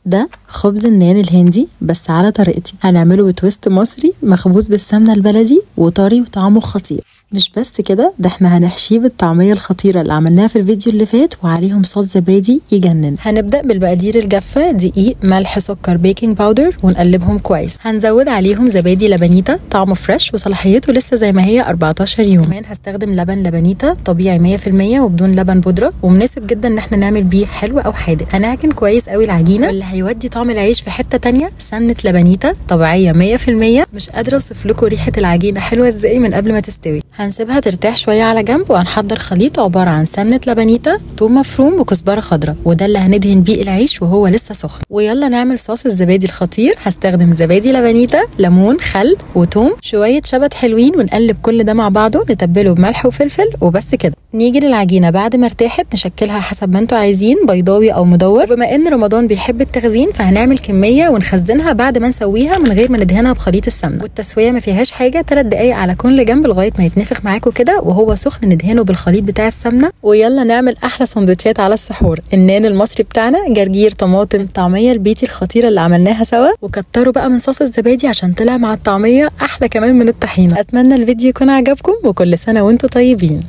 ده خبز النان الهندي بس على طريقتي، هنعمله ب twist مصري مخبوز بالسمنه البلدي وطري وطعمه خطير. مش بس كده، ده احنا هنحشيه بالطعميه الخطيرة اللي عملناها في الفيديو اللي فات وعليهم صوص زبادي يجنن. هنبدا بالمقادير الجافه: دقيق، ملح، سكر، baking powder، ونقلبهم كويس. هنزود عليهم زبادي لبنيتا طعمه fresh وصلاحيته لسه زي ما هي 14 يوم. كمان هستخدم لبن لبنيتا طبيعي 100% وبدون لبن بودره، ومناسب جدا ان احنا نعمل بيه حلو او حادق. هنعجن كويس قوي العجينة، واللي هيودي طعم العيش في حتة تانية سمنه لبنيتا طبيعية 100%. مش قادرة اوصف لكم ريحه العجينة حلوة ازاي من قبل ما تستوي. هنسيبها ترتاح شوية على جنب، وهنحضر خليط عبارة عن سمنه لبنيتا، ثوم مفروم، وكزبره خضراء، وده اللي هندهن بيه العيش وهو لسه سخن. ويلا نعمل صوص الزبادي الخطير. هستخدم زبادي لبنيتا، ليمون، خل، وثوم، شوية شبت حلوين، ونقلب كل ده مع بعضه، نتبله بملح وفلفل وبس كده. نيجي للعجينه بعد ما ارتاحت نشكلها حسب ما انتوا عايزين، بيضاوي او مدور. بما ان رمضان بيحب التخزين فهنعمل كمية ونخزنها بعد ما نسويها من غير ما ندهنها بخليط السمنة. والتسويه ما فيهاش حاجة، 3 دقايق على كل جنب لغاية ما يتنفخ معاكم كده وهو سخن، ندهنه بالخليط بتاع السمنة. ويلا نعمل احلى سندوتشات على السحور. النان المصري بتاعنا، جرجير، طماطم، الطعمية البيتي الخطيرة اللي عملناها سوا، وكتروا بقى من صوص الزبادي عشان طلع مع الطعمية احلى كمان من الطحينه. اتمنى الفيديو يكون عجبكم، وكل سنة وانتم طيبين.